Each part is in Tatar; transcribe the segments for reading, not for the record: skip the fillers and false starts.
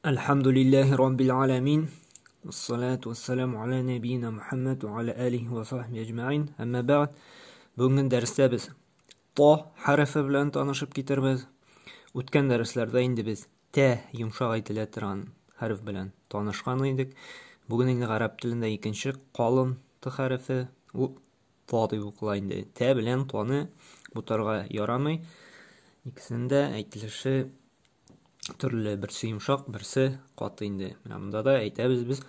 Әлхәмдүлилләһи раббил галәмин. Вассалату вассаламу аля нәбиина Мухаммад ва аля алихи ва сахбихи әҗмәгыйн. Әмма бәгъд. Бүгенге дәрестә без то хәрефе белән танышып китербез. Үткән дәресләрдә инде без тә йомшак әйтелә торган хәреф белән танышкан идек. Бүген инде гарәп телендә икенче калын т хәрефе, ул то дип укыла инде. Тә белән тоны бутарга ярамый. Икесенең дә әйтелеше төрле, берсе йомшак, берсе каты инде. Менә монда да әйтәбез без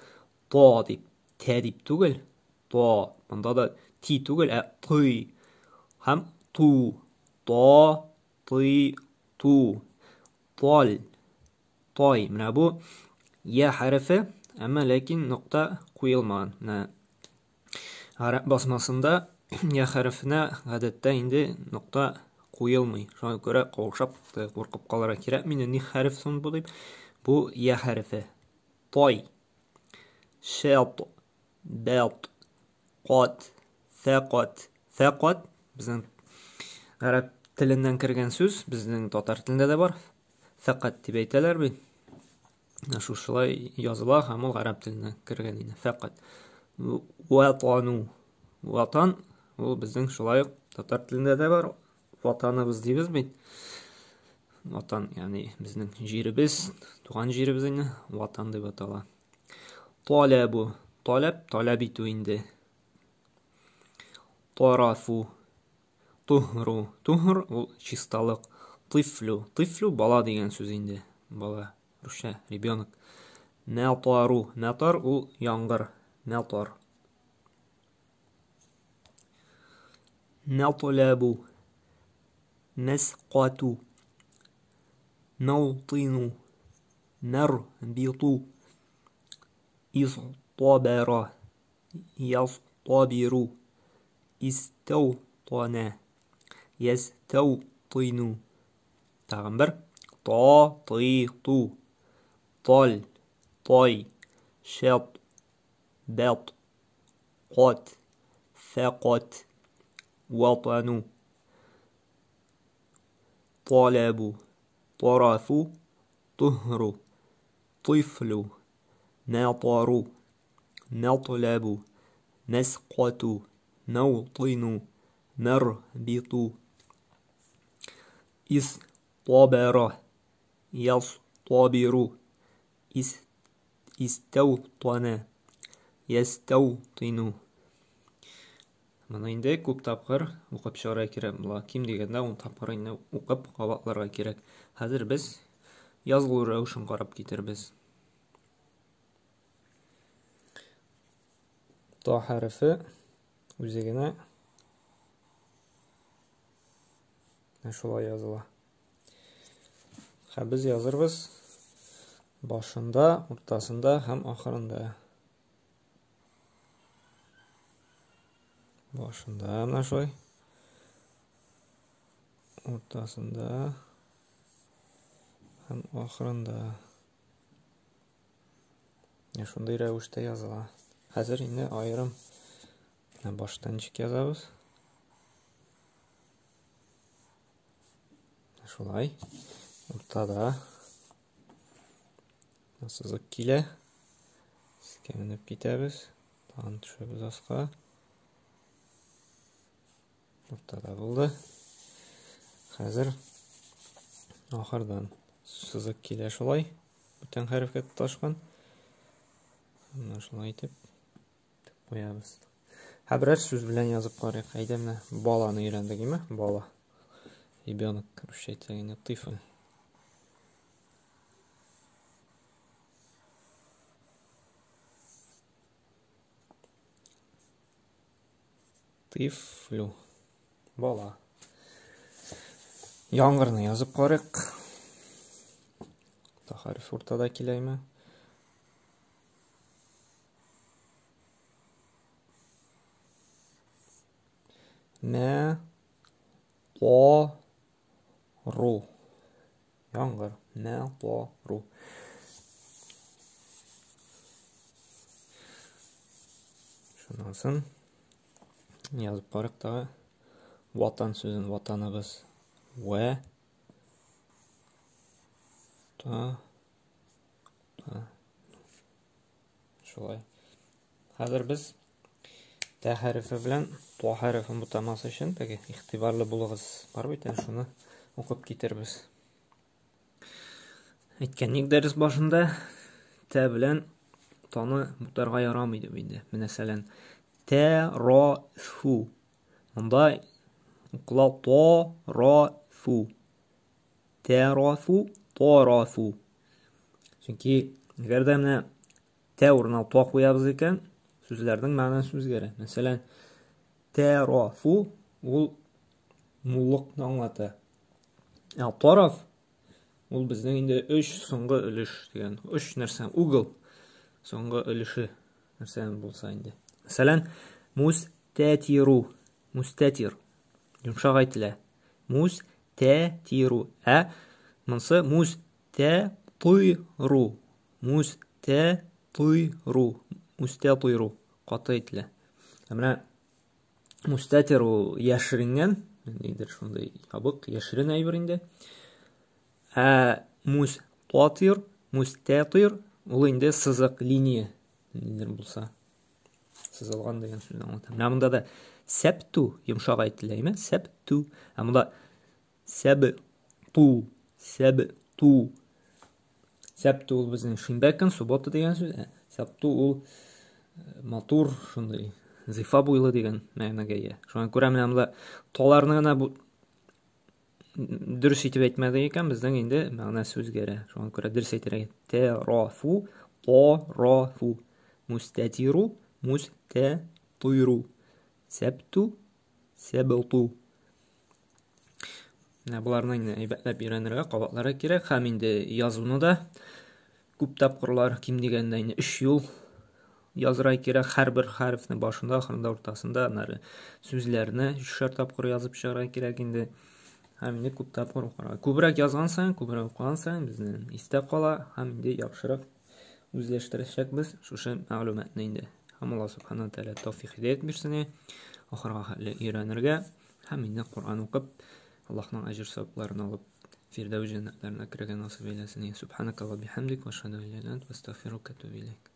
то дип, тә дип түгел, то. Монда да ти түгел, ә ты һәм ту. То, ты, ту. Тол, той. Менә бу я хәрефе, әмма ләкин нокта куелмаган. Менә Гарәп басмасында я хәрефенә гадәттә инде нокта куелмый. Шуңа күрә каушап, куркып калырга кирәкми. Инде ни хәреф соң бу дип. Бу я хәрефе. Той, шәт, бәт, кат, фәкат. Фәкат безнең гарәп теленнән кергән сүз, безнең татар телендә дә бар. Фәкать дип әйтәләр бит. Шушылай языла һәм ул гарәп теленә кергән инде. Фәкать ватану. Ватан ул безнең шулай ук татар телендә дә бар. Ватаныбыз дибез бит. Ватан, ягъни безнең җиребез, туган җиребез инде ватан дип атала. Таләбу, таләп, таләп итү инде. Тарафу, Туһру. Туһр ул чисталык. Тифлю. Тифлю бала дигән сүз инде. Бала. Русча ребенок. Мәтару. Мәтар ул яңгыр. Мәтар. Мәтләбу. Мәскату. Мәутыйну. Мәрбиту. Изтабара. Ястабиру. Истәүтанә. Ястәүтыйну. Тагын бер. Та, ты, ту. Таль, тай, шәт, бәт, кат, фәкать, ватану. Таләбу, тарафу, туһру, тыфлю, мәтару. Мәтләбу, мәскату, мәүтыйну, мәрбиту. Истабара, ястабиру, истәүтана, ястәүтыйну. Моны инде күп тапкыр укып чыгарга кирәк була. Ким дигәндә 10 тапкыр инде укып кабатларга кирәк. Хәзер без язылу рәвешен карап китербез. Та хәрефе үзе генә шулай языла. Һәм без язырбыз башында, уртасында һәм ахырында. Башында менә шулай. Уртасында һәм ахырында. Менә шундый рәвештә языла. Хәзер инде аерым менә башта ничек язабыз? Шулай. Уртада сызык килә. Өскә менеп китәбез. Тагын төшәбез аска. Уртада булды. Хәзер ахырдан сызык килә шулай. Бүтән хәрефкә тоташкан. Менә шулай итеп куябыз. Һә берәр сүз белән язып карыйк. Әйдә менә баланы өйрәндек, име? Бала. Ребенок, русча әйтсәк инде, тыфл. Тифлю. Бала. Яңгырны язып карыйк. Та хәреф уртада киләме? Мә О ру. Яңгыр. Мә О ру. Шуннан соң язып карыйк тагы. Ватан сүзен ватаныбыз. Вә та Шулай. Хәзер без тә хәрефе белән то хәрефен бутамас өчен теге игътибарлы булыгыз. Бар бит әле шуны укып китербез. Әйткәнник дәрес башында тә белән таны бутарга ярамый дип инде. Мәсәлән, тә ро фу. Монда укыла то ро фу. Тә-ро-фу, то-ро-фу. Чөнки әгәр дә менә тә урынына то куябыз икән, сүзләрнең мәгънәсе үзгәрә. Мәсәлән, тә-ро-фу ул муллыкны аңлата. Ә тараф ул безнең инде өч соңгы өлеш дигән, өч нәрсә, угол соңгы өлеше нәрсә булса инде. Мәсәлән, мустәтиру, мустәтир йомшак әйтелә. Мус тә тиру. Ә монсы мус тә туйру. Мус тә туйру. Мус тә туйру. Каты әйтелә. Ә менә мустәтир ул яшеренгән, ниндидер шундый ябык, яшерен әйбер инде. Ә мус татир, мустәтир ул инде сызык, линия, ниндидер булса. Сызылган дигән сүзне аңлата. Менә монда да сәпту йомшак әйтелә, әйме? Сәпту. Ә монда сәбту, сәбту. Сәпту ул безнең шимбә көн, суббота дигән сүз. Ә сәпту ул э, матур, шундый зифа буйлы дигән мәгънәгә ия. Шуңа күрә менә монда таларны гына бу дөрес итеп әйтмәдек икән, безнең инде мәгънәсе үзгәрә. Шуңа күрә дөрес әйтергә. Те ро фу, то ро фу. Мустәтиру, мустә туйру. Сәпту, сәбелту. Менә боларны инде әйбәтләп өйрәнергә, кабатларга кирәк һәм инде язуны да күп тапкырлар, ким дигәндә инде өч юл язырга кирәк. Һәрбер хәрефне башында, ахырында, уртасында, аннары сүзләрне өчәр тапкыр язып чыгарга кирәк инде. Һәм инде күп тапкыр укырга. Күбрәк язган саен, күбрәк укыган саен безнең истә кала һәм инде яхшырак үзләштерәчәкбез шушы мәгълүматны инде. Һәм Алла субхана тәгалә тәүфик һидәят бирсен, ахырга хәтле өйрәнергә һәм инде Коръән укып, Аллаһның әҗер савапларын алып, Фирдәүс җәннәтләренә керергә насыйп әйләсен. Субханакаллаһ бихамдик ва ашһаду ан ла илаһа илля ант ва астагфирука ва атубу иләйк.